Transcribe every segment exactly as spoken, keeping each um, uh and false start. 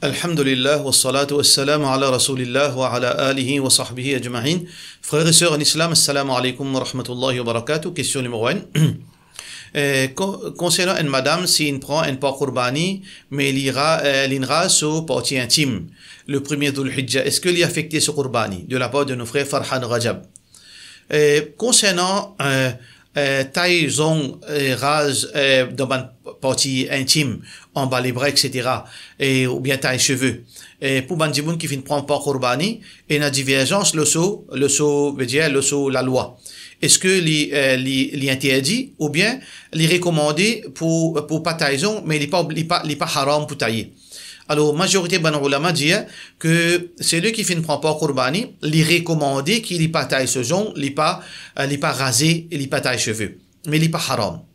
Alhamdulillah, wassalatu wassalamu ala rasoulillah wa ala alihi wa sahbihi ajmain. Frères et sœurs en islam, assalamu alaikum wa rahmatullahi wa barakatuh. Question numéro un. Euh, con-, konsernan enn madam, si inn pran enn par kourbani, me li ra-, euh, linn raz so parti intim, le premie Dhul Hijja, eski li afekte so kourbani? De la par de nou frer Farhan Rajab. Euh, konsernan, euh, euh, tay zong, euh, raz, euh, dan bann parti intim, anba lebra, et cetera, e, oubien tay seve. E pou bann dimoun ki finn pran par kourbani, ena diverzans lor so, lor so, vedir, lor so lalwa. Eski li, euh, li, li interdi, oubien li rekomande pou, pou pa tay zong, me li pa, li pa, li pa haram pou taye? Alor, mazorite bann oulama dir ke selwi ki finn pran par kourbani, li rekomande ki li pa tay so zong, li pa, euh, li pa raze, li pa tay seve. Me li pa haram.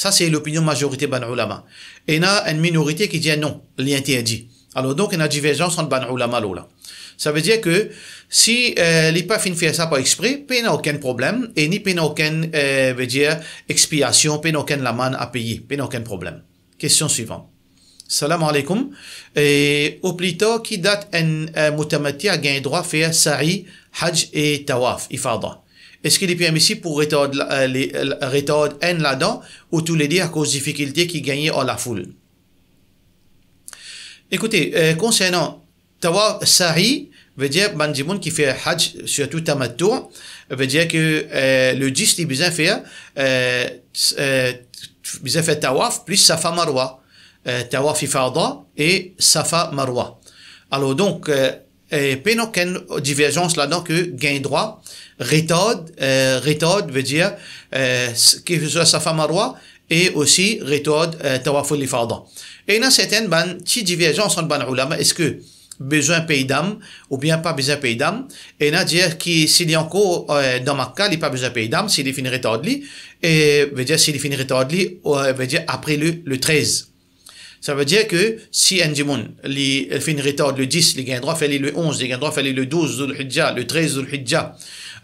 Sa se lopinion mazorite bann oulama. Ena enn minorite ki dir non, li interdi. Alor donk, ena diverzans ant bann oulama lor la. Savedir ke si, euh, li pa finn fer sa par expre, pena okenn problem, e ni pena okenn, euh, vedir, expiasion, pena okenn lamann a peye, pena okenn problem. Kestion swivan. Salam alaikum. E, oplito, ki dat enn, euh, mutamatti'a gagn drwa fer sa'i, hajj e tawaf ifada? Eski li permisib pou retard la, euh, li, euh, retard enn ladan ou toulede akoz difikilte ki gagne ar lafoul? Ekoute, euh, konsernan tawaf sa'i, vedir bann dimoun ki fer hajj, sirtou tamattu, vedir ke, euh, le dis li bizin fer, euh, s-, euh, bizin fer tawaf plis Safa Marwa, euh, tawaf ifada e Safa Marwa. Alor donk, euh, e pena okenn diverzans ladan ke gagn drwa retard, euh, retard, vedir, euh, s-, ki swa Safa Marwa e osi retard, euh, tawaf ifada. Ena sertin bann ti diverzans ant bann oulama, eski bizin pey dam oubien pa bizin pey dam? Ena dir ki si li ankor, euh, dan Makka, li pa bizin pey dam, si li finn retard li, e, vedir, si li finn retard li, euh, vedir, apre le, le trez. Savedir ke si enn dimoun, li finn retard le dis, li gagn drwa fer li le onz, li gagn drwa fer li le douz Zul Hijja, le trez Zul Hijja.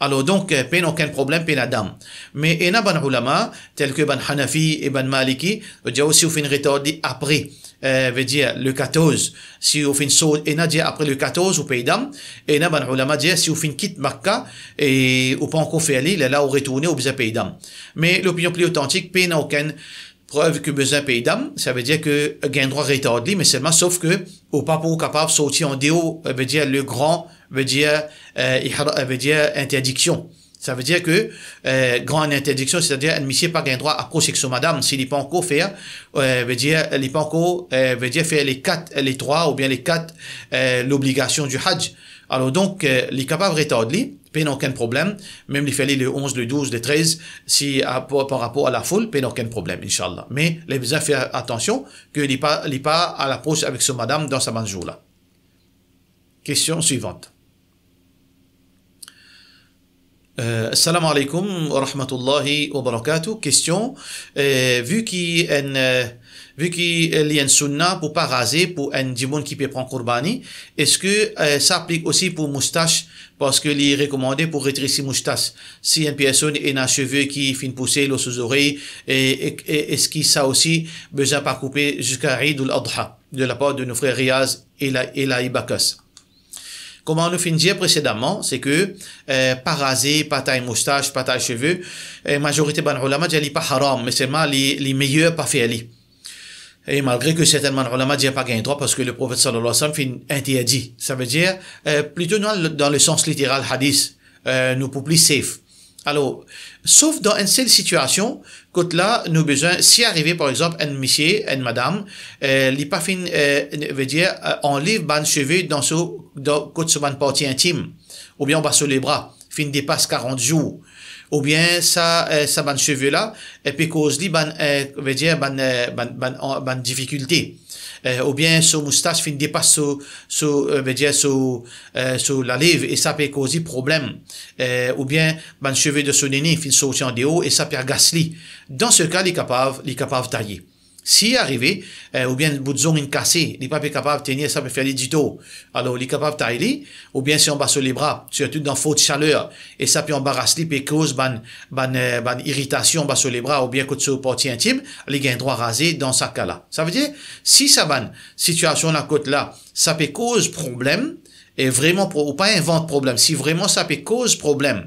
Alor donk, euh, pena okenn problem, pena dam. Me ena bann oulama, tel ke bann Hanafi e bann Maliki, zot dir osi ou finn retard li apre, euh, vedir le katorz, si ou finn sort, ena dir apre le katorz ou pey dam, ena bann oulama dir si ou finn kit Makka e ou pa ankor fer li, lerla ou retourne, ou bizin pey dam. Me lopinion pli otantik, pena okenn prev ki bizin pey dam, savedir ke gagn drwa retard li, me selman sof ke ou pa pou kapav sorti andeor, euh, vedir le gran, vedir, euh, ihra-, euh, vedir interdiksion. Savedir ke, euh, gran interdiksion, setadir enn misie pa gagn drwa apros ek so madam si li pa ankor fer, euh, vedir, li pa ankor, euh, vedir fer le kat, le trwa oubien le kat, euh, lobligasion di hajj. Alor donk, euh, li kapav retard li, pena okenn problem, mem li fer li le onz, le douz, le trez, si, a, par, par rapor a lafoul, pena okenn problem, inshallah. Me li bizin fer atansion ke li pa, li pa al apros avek so madam dan sa bann zour la. Kestion swivan. Euh, assalamu alaikum wa rahmatullahi wa barakatuh. Kestion, euh, vi ki enn, euh, vi ki, euh, li enn sunna pou pa raze pou enn dimoun ki pe pran kourbani, eski, euh, sa aplik osi pou moustas, parski li rekomande pou retresi moustas? Si enn personn ena seve ki finn pouse lor so zorey, e, e, e eski sa osi bizin pa koupe ziska Eid al-Adha, de la par de nou frer Riaz e la, e la Ibakas? Kouma nou finn dir presedaman, se ke, euh, pa raze, pa tay moustas, pa tay seve, euh, mazorite bann oulama dir li pa haram, me selman li, li meyer pa fer li. E malgre ke sertin bann oulama dir pa gagn drwa, parski le Profet sallallahu alayhi wa sallam finn interdi. Savedir, euh, plito nou al dan le sans literal hadis, euh, nou pou pli safe. Alor, sof dan enn sel sitiasion, kot la nou bizin, si arive, par exanp, enn misie, enn madam, euh, li pa finn, euh, vedir, euh, anlev bann seve dan so, dan, kot so bann parti intim, oubien anba so lebra, finn depas karant zour, oubien sa, euh, sa bann seve la, euh, pe koz li bann, euh, vedir, bann, euh, bann, bann, an-, bann difikilte, euh, oubien so moustas finn depas so, so, euh, vedir, so, euh, so lalev, e sa pe koz li problem, euh, oubien bann seve de so nene finn sorti andeor e sa pe agas li. Dan se ka, li kapav, li kapav taye. Si arive, eh, oubien bout zong inn kase, li pa pe kapav tenir, sa pe fer li ditor. Alor, li kapav tay li, oubien si anba so lebra, sirtou dan fort saler, e sa pe anbaras li, pe koz bann, bann, eh, bann iritasion anba so lebra oubien kot so parti intim, li gagn drwa raze dan sa ka la. Savedir, si sa bann sitiasion la kot la, sa pe koz problem, e vreman pro-, ou pa invant problem, si vreman sa pe koz problem,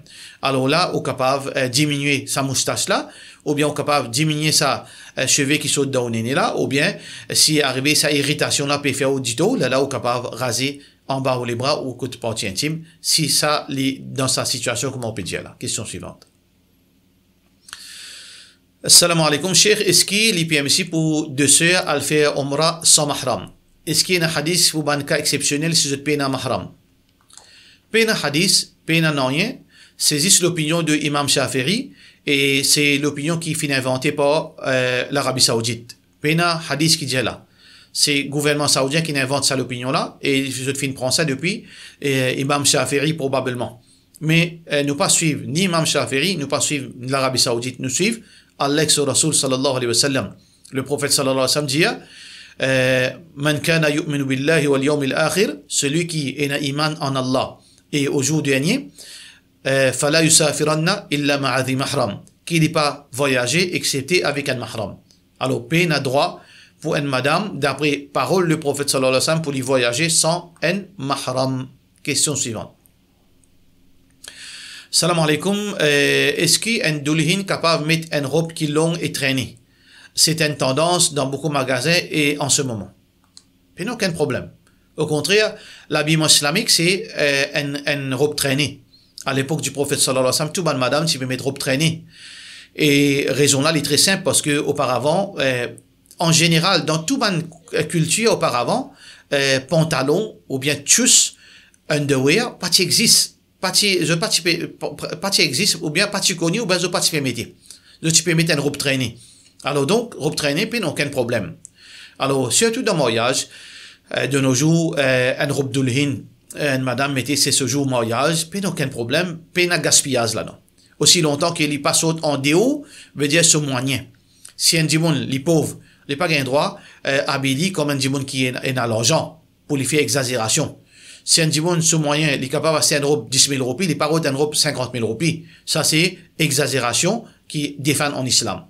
alor la, ou kapav, eh, diminie sa moustas la, oubien ou kapav diminie sa, eh, seve ki sort dan ou nene la, oubien, eh, si arive sa iritasion la pe fer ou ditor, lerla ou kapav raze anba ou lebra ou kot parti intim, si sa li dan sa sitiasion, kouma ou pe dir la. Kestion swivant. Assalamu alaikum, Sheikh, eski li permisi pou de ser al fer Umra san mahram? Eski ena hadis pou bann ka exsepsionel si zot pena mahram? Pena hadis, pena nanye, se zis lopinion de Imam Shafi'i, e se lopinion ki finn invante par, eh, Larabi Saoudit. Pena hadis ki dir la. Se gouvernman saoudien ki invant sa lopinion la, e zot finn pran sa depi, eh, Imam Shafi'i probableman. Me, eh, nou pa swiv ni Imam Shafi'i, nou pa swiv Larabi Saoudit, nou swiv Alex Rasoul sallallahu alayhi wa sallam. Le Profet sallallahu alayhi wa sallam dir, eh, "Man kana yu'minu billahi wal yawmil akhir", celui ki ena iman an Allah e o zour dernie, eh, "fala yusafiranna illa ma'a dhi mahram", ki li pa vwayaze exsepte avek enn mahram. Alor, pena drwa pou enn madam, dapre parol le Profet sallallahu alayhi wa sallam, pou li vwayaze san enn mahram. Kestion swivant. Salam alaikum. Eh, eski enn doulhin kapav met enn rob ki long e trene? Se enn tandans dan boukou magazin e an se moman. Pena okenn problem. Okontrer, labiman islamik, se, eh, enn, enn rob trene. A lepok di Profet sallallahu alayhi wa sallam, tou bann madam ti pe met rob trene. E rezon la, li tre sinp, parski oparavan, eh, an zeneral, dan tou bann, eh, kiltir oparavan, eh, pantalon oubien tchous, underwear, pa ti exis. Pa ti, zot pa ti pe, pa, pa ti exis, oubien pa ti koni, oubien zot pa ti pe mete. Zot ti pe met enn rob trene. Alor donk, rob trene, pena okenn problem. Alor, sirtou dan maryaz, eh, de nos jours, eh, enn rob doulhin, eh, enn madam mete, se so zour maryaz, pena okenn problem, pena gaspiyaz ladan. Osi lontan ki li pa sort andeor, vedir so mwayin. Si enn dimoun, li pov, li pa gagn drwa, eh, abiy li kouma enn dimoun ki ena, ena larzan, pou li fer exazerasion. Si enn dimoun so mwayin, li kapav aste enn rob dis mil roupi, li pa rod enn rob sinkant mil roupi. Sa se exazerasion ki defann an islam.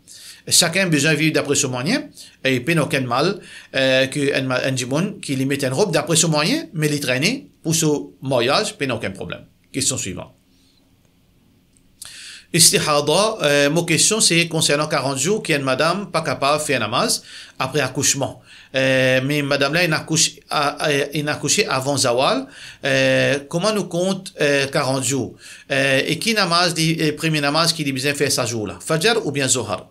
Sakenn bizin viv dapre so mwayin, e pena okenn mal, eh, ki enn ma-, enn dimoun ki li met enn rob dapre so mwayin, me li trene pou so maryaz, pena okenn problem. Kestion swivan. Istihada, eh, mo kestion se konsernan karant zour ki enn madam pa kapav fer namaz apre akousman. Eh, me madam la inn akous-, a, a, inn akouse avan zawal, eh, kouma nou kont, eh, karant zour? Eh, e ki namaz li, eh, premie namaz ki li bizin fer sa zour la? Fajar oubien Zohar?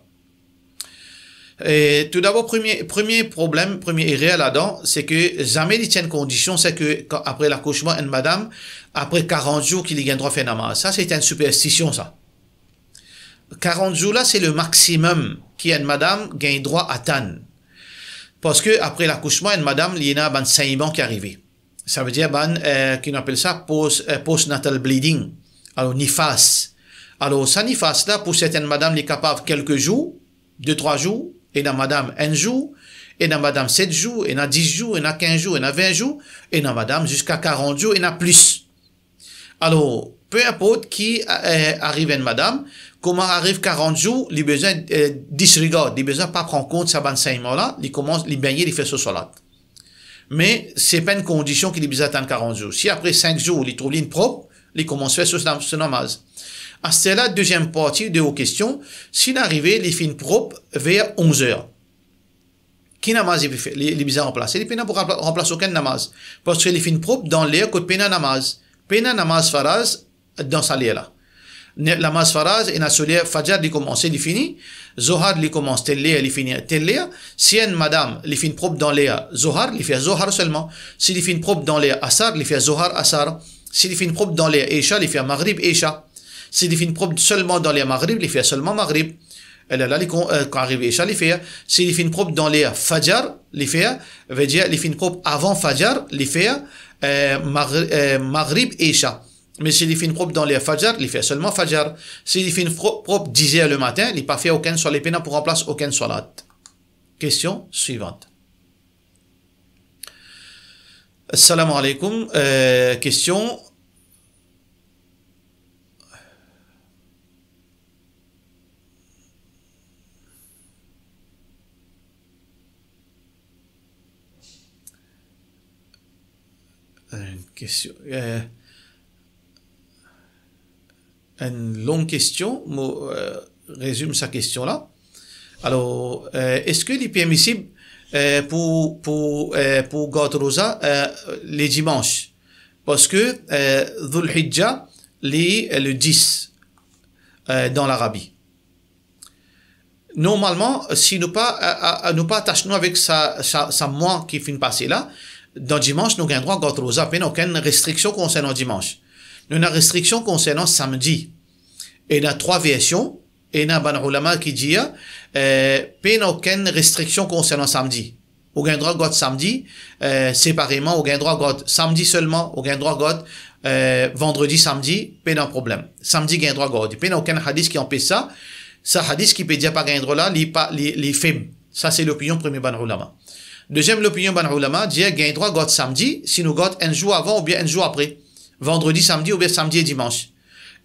Eh, toudabor, premie, premie problem, premie erer ladan, se ki zame li ti enn kondision, se ki kan, apre lakousman, enn madam, apre karant zour ki li gagn drwa fer namaz. Sa, se enn siperstision, sa. Karant zour la, se le maximum ki enn madam gagn drwa atann. Parski apre lakousman, enn madam, li ena bann senyman ki arive. Savedir bann, eh, ki nou apel sa post, eh, postnatal bleeding. Alor, nifas. Alor, sa nifas la, pou sertenn madam, li kapav kelke zour, de, trwa zour, ena madam enn zour, ena madam set zour, ena dis zour, ena kinz zour, ena vin zour, ena madam ziska karant zour, ena plis. Alor, pe inport ki, eh, ariv enn madam, kouma ariv karant zour, li bizin, eh, disregard, li bizin pa pran kont sa bann senyman la, li koumans, li begne, li fer so swalat. Me se pa enn kondision ki li bizin atann karant zour. Si apre sink zour, li trouv li inn prop, li koumans fer so nam-, so namaz. Aster la, deziem parti de ou kestion, si li arive, li finn prop ver onz er. Ki namaz li pe fer? Li, li bizin ranplase? Li pena pou ranpla-, ranplas okenn namaz. Parski li finn prop dan ler kot pena namaz. Pena namaz faraz dan sa ler la. Ne-, namaz faraz, ena so ler Fajar li koumanse, li fini. Zohar li koumans tel ler, li fini tel ler. Si enn madam, li finn prop dan ler Zohar, li fer Zohar selman. Si li finn prop dan ler Asar, li fer Zohar, Asar. Si li finn prop dan ler Isha, li fer Maghrib, Isha. Si li finn prop selman dan ler Maghrib, li fer selman Maghrib. E lerla, li kon-, eh, kan arive Isha, li fer. Si li finn prop dan ler Fajar, li fer, vedir li finn prop avan Fajar, li fer, eh, Maghr-, eh, Maghrib, Isha. Me si li finn prop dan ler Fajar, li fer selman Fajar. Si li finn fro-, prop diz er lematin, li pa fer okenn swa-, li pena pou ranplas okenn swalat. Kestion swivant. Salam aleykoum. Euh, kestion. Enn kestion, euh, enn long kestion, mo, euh, rezim sa kestion la. Alor, euh, eski li permisib, euh, pou, pou, euh, pou gard roza, euh, le dimanche? Parski, euh, Dhul Hijja, li, euh, le dis, euh, dan Larabi. Normalman, si nou pa, a, a, nou pa atas nou avek sa, sa, sa mwa ki finn pase la, dan dimans nou gagn drwa gard roza, pena okenn restriksion konsernan dimans. Nou ena restriksion konsernan samdi. Ena trwa version, ena bann oulama ki dir, eh, pena okenn restriksion konsernan samdi. Ou gagn drwa gard samdi, eh, separeman, ou gagn drwa gard samdi selman, ou gagn drwa gard, eh, vandredi, samdi, pena problem. Samdi gagn drwa gard. Pena okenn hadis ki anpes sa. Sa hadis ki pe dir pa gagn drwa la, li pa, li, li feb. Sa se lopinion premie bann oulama. Deziem lopinion bann oulama, dir gagn drwa gard samdi, si nou gard enn zour avan oubien enn zour apre. Vandredi, samdi oubien samdi e dimans.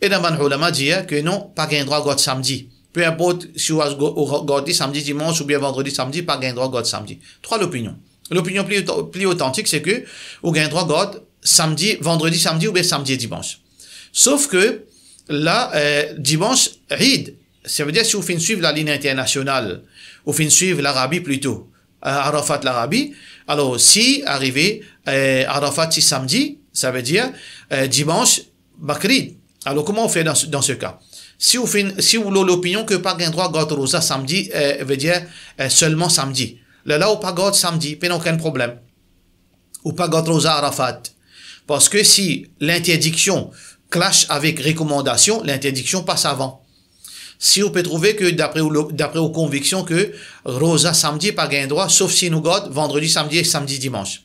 Ena bann oulama dir ke non, pa gagn drwa gard samdi. Pe inport si ou al go-, ou gard li samdi, dimans oubien vandredi, samdi, pa gagn drwa gard samdi. Trwa lopinion. Lopinion pli ota-, pli otantik, se ke ou gagn drwa gard samdi, vandredi, samdi oubien samdi e dimans. Sof ke la, eh, dimans, Eid, savedir si ou finn swiv lalinn internasional, ou finn swiv Larabi plito, eh, Arafat Larabi, alor si arive, eh, Arafat si samdi, savedir, eh, dimans, Bakrid. Alor, kouma ou fer dan, dan se ka? Si ou finn, si ou lor lopinion ke pa gagn drwa gard roza samdi, eh, vedir, eh, selman samdi. Lerla ou pa gard samdi, pena okenn problem. Ou pa gard roza Arafat. Parski si linterdiksion clash avek rekomandasion, linterdiksion pas avan. Si ou pe trouve ke dapre ou lo-, dapre ou konviksion ke roza samdi pa gagn drwa, sof si nou gard vandredi, samdi e samdi, dimans.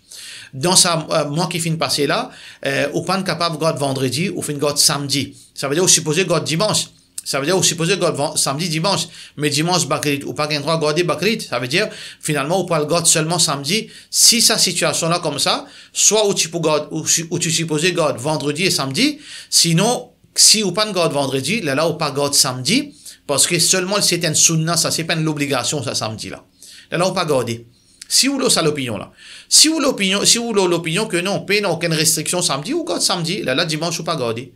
Dan sa, eh, mwa ki finn pase la, eh, ou pa'nn kapav gard vandredi, ou finn gard samdi. Savedir ou sipoze gard dimans. Savedir ou sipoze gard van-, samdi, dimans. Me dimans Bakrid, ou pa gagn drwa garde Bakrid. Savedir, finalman, ou pou al gard selman samdi. Si sa sitiasion la koumsa, swa ou ti pou gard, ou si-, ou ti sipoze gard vandredi e samdi, sinon, si ou pa'nn gard vandredi, lerla ou pa gard samdi, parski selman se enn sounna, sa se pa enn lobligasion, sa samdi la. Lerla ou pa garde. Si ou lor sa lopinion la. Si ou lopinion, si ou lor lopinion ke non, pena okenn restriksion samdi, ou gard samdi, lerla dimans ou pa garde.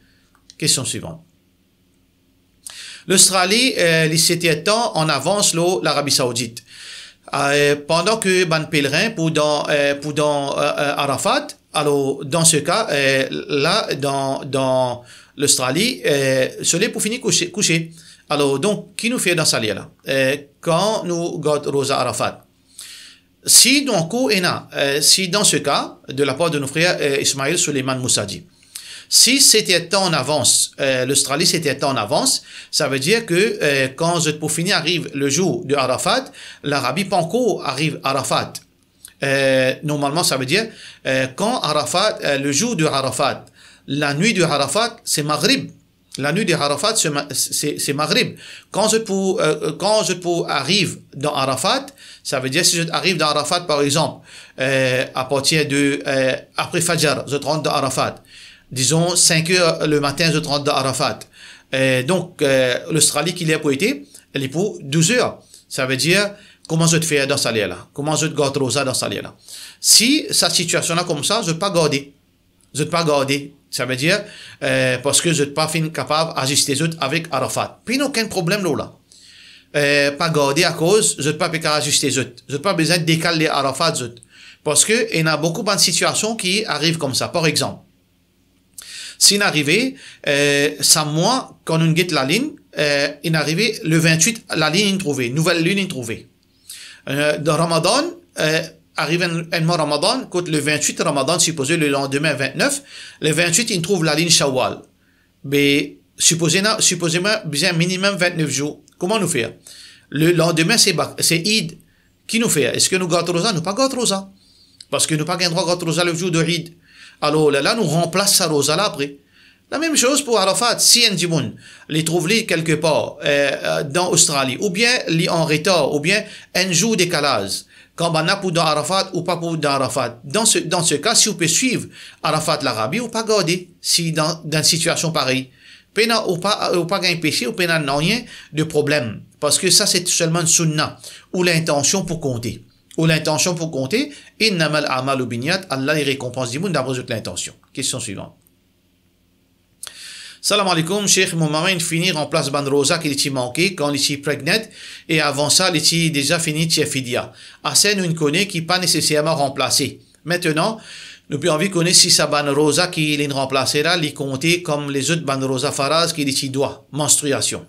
Kestion swivant. Lostrali, eh, li set er tan an avans lor Larabi Saoudit. Eh, pandan ke bann pelerin pou dan, eh, pou dan, eh, eh, Arafat, alor, dan se ka, eh, la, dan, dan Lostrali, eh, soley pou fini kouse, kouse. Alor, donk, ki nou fer dan sa ler la? Eh, kan nou gard roza Arafat? Si donk ou ena, eh, si dan se ka, de la par de nou frer, eh, Ismail Suleiman Moussadi, si set er tan an avans, eh, Lostrali set er tan an avans, savedir ke, eh, kan zot pou fini ariv le zour de Arafat, Larabi pa ankor ariv Arafat. Eh, normalman, savedir, eh, kan Arafat, eh, le zour de Arafat, lanwit de Arafat, se Maghrib. Lanwit de Arafat, se ma-, se, se Maghrib. Kan zot pou, eh, kan zot pou ariv dan Arafat, savedir si zot ariv dan Arafat, par exanp, eh, apartir de, eh, apre Fajr, zot rant dan Arafat. Dizon, sink er lematin, zot rant dan Arafat. Eh, donk, eh, Lostrali, ki ler pou ete? Li pou douz er. Savedir, kouma zot fer dan sa ler la? Kouma zot gard roza dan sa ler la? Si sa sitiasion la koumsa, zot pa garde. Zot pa garde. Savedir, eh, parski zot pa finn kapav aziste zot avek Arafat. Pena okenn problem lor la. Eh, pa garde akoz zot pa pe kapav aziste zot. Zot pa bizin dekal ler Arafat zot. Parski ena boukou bann sitiasion ki ariv koumsa. Par exanp, si inn arive, eh, sa mwa, kan nou get lalinn, eh, inn arive le vintwit, lalinn inn trouve, nouvel linn inn trouve. Eh, dan Ramadan, eh, arive enn, enn mwa Ramadan, kot le vintwit Ramadan, sipoze le landime vintnef, le vintwit inn trouv lalinn Shawwal. Be, sipoze ena, sipozeman bizin minimem vintnef zour. Kouma nou fer? Le landime se ba-, se Eid. Ki nou fer? Eski nou gard roza? Nou pa gard roza. Parski nou pa gagn drwa gard roza le zour de Eid. Alor, lerla nou ranplas sa roza la apre. Lamem soz pou Arafat, si enn dimoun, li trouv li kelke par, eh, eh, dan Ostrali, oubien li an retar, oubien enn zour dekalaz, kan bann-la pou dan Arafat ou pa pou dan Arafat. Dan se, dan se ka, si ou pe swiv Arafat Larabi, ou pa garde, si dan, dan sitiasion parey. Pena, ou pa, ou pa gagn pese, ou pena nanye de problem. Parski sa se selman sounna, ou lintansion pou konte. Ou lintansion pou konte, innamal a'malu binniyat, Allah li rekonpans dimoun dapre zot lintansion. Kestion swivan. Salam aleykoum, Sheikh, mo mama inn fini ranplas bann roza ki li ti manke kan li ti pregnant, e avan sa, li ti deza fini tir fidya. Ase nou inn kone ki pa neseserman ranplase. Aster, nou pe anvi kone si sa bann roza ki li inn ranplase la, li konte kom lezot bann roza faraz ki li ti dwa, manstriasion.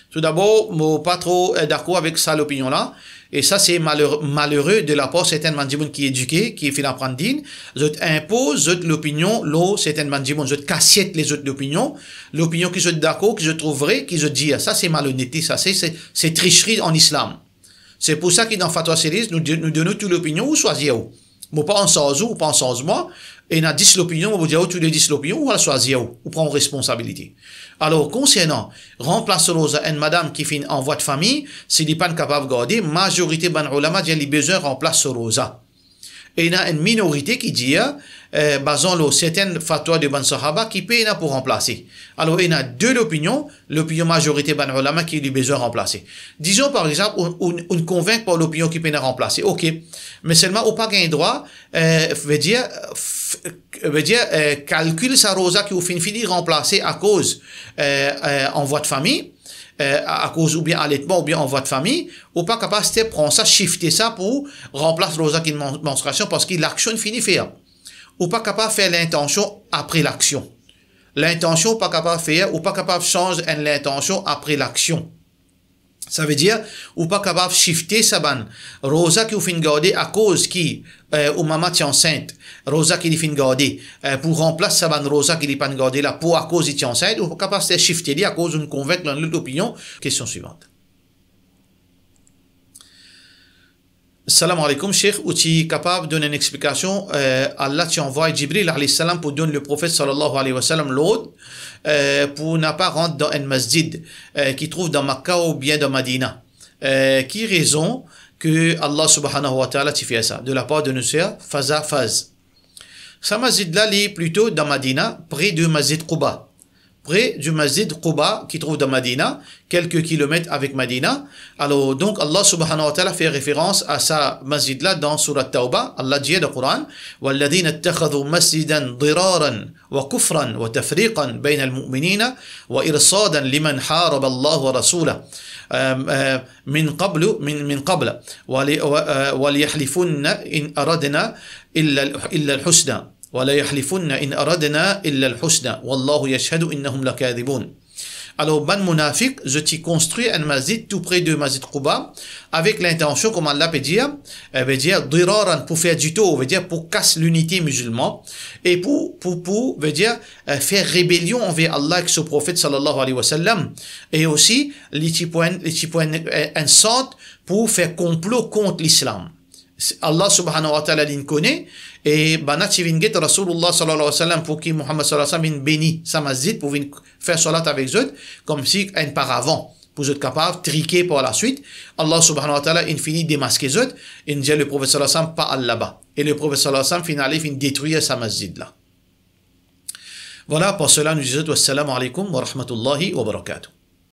Toudabor, mo pa tro, eh, dakor avek sa lopinion la. E sa, se maler-, malere de lapar sertenn bann dimoun ki edike, ki finn aprann din. Zot inpoz zot lopinion lor sertenn bann dimoun, zot kasiet lezot lopinion. Lopinion ki zot dakor, ki zot trouv vre, ki zot dir. Sa, se malonete, sa, se, se, se trisri an islam. Se pou sa ki dan Fatwa Series, nou, nou donn ou tou lopinion, ou swazir ou. Mo pa ansarz ou, ou pa ansarz mwa, ena dis lopinion, mo pou dir ou tou le dis lopinion, ou al swazir ou, ou pran ou responsabilite. Alor, konsernan ranplas roza enn madam ki finn an vwa de fami, si li pa'nn kapav garde, mazorite bann oulama dir li bizin ranplas so roza. Ena enn minorite ki dir, eh, bazan lor sertenn fatwa de bann sahaba ki pena pou ranplase. Alor, ena de lopinion, lopinion mazorite bann oulama ki li bizin ranplase. Dizon, par exanp, ou, ou, ou konvink par lopinion ki pena ranplase. Ok. Me selman ou pa gagn drwa, eh, vedir, f-, vedir, eh, kalkil sa roza ki ou finn fini ranplase akoz, eh, eh, an vwa de fami, eh, a-, akoz oubien aletman oubien an vwa de fami, ou pa kapav aster pran sa, shifte sa pou ranplas roza ki man-, manstriasion, parski laksion fini fer. Ou pa kapav fer lintansion apre laksion. Lintansion ou pa kapav fer, ou pa kapav sanz enn lintansion apre laksion. Savedir, ou pa kapav shifte sa bann roza ki ou finn garde akoz ki, eh, ou mama ti ansint, roza ki li finn garde, eh, pou ranplas sa bann roza ki li pa'nn garde la, pou akoz li ti ansint, ou pa kapav aster shifte li akoz ou konvink dan lot lopinion. Kestion swivan. Salam aleykoum, Sheikh, ou ti kapav donn enn explikasion, eh, Allah ti anvway Jibril alayhi salam pou donn Leprofet sallallahu alayhi wa sallam lord, eh, pou napa rant dan enn masjid, eh, ki trouv dan Makka oubien dan Madina. Eh, ki rezon ki Allah subhanahu wa ta'ala ti fer sa? De lapar de nou ser Faza Faz. Sa masjid la, li plito dan Madina, pre de Masjid Quba. Pre di Masjid Quba ki trouv dan Madina, kelke kilomet avek Madina. Alor, donk, Allah subhanahu wa ta'ala fer referans a sa masjid la dan Surat Tawba. Allah dir dan Quran, "Walladhina ittakhadhu masjidan diraran wa kufran wa tafriqan baynal mu'minina wa irsadan liman haraba Allah wa rasulah." Euh, euh, min qablu, min, min qabl, wa li, wa, eh, wa liyahlifunna in aradna illa, illa al-husna, wa la yahlifunna in aradna illa al-husna, wallahu yashhadu innahum lakadhibun. Alor, bann mounafik, zot ti konstrir enn masjid tou pre de Masjid Quba, avek lintansion, kouma Allah pe dir, eh, vedir diraran, pou fer ditor, vedir pou kas linite mizilman, e pou, pou, pou, vedir, eh, fer rebelion anver Allah ek so Profet sallallahu alayhi wa sallam, e osi, li ti pou enn, li ti pou enn, enn sant pou fer konplo kont Lislam. Allah subhanahu wa ta'ala linn kone, e bann-la ti vinn get Rasoulullah sallallahu alayhi wa sallam, pou ki Muhammad sallallahu alayhi wa sallam vinn beni sa masjid, pou vinn fer salat avek zot, koumsi enn paravan, pou zot kapav trike par laswit. Allah subhanahu wa ta'ala inn fini demaske zot, inn dir Leprofet sallallahu alayhi wa sallam pa al laba. E Leprofet sallallahu alayhi wa sallam finn ale, finn detrir sa masjid la. Vwala, par sela, nou dir zot, wassalamu alaykum wa rahmatullahi wa barakatuh.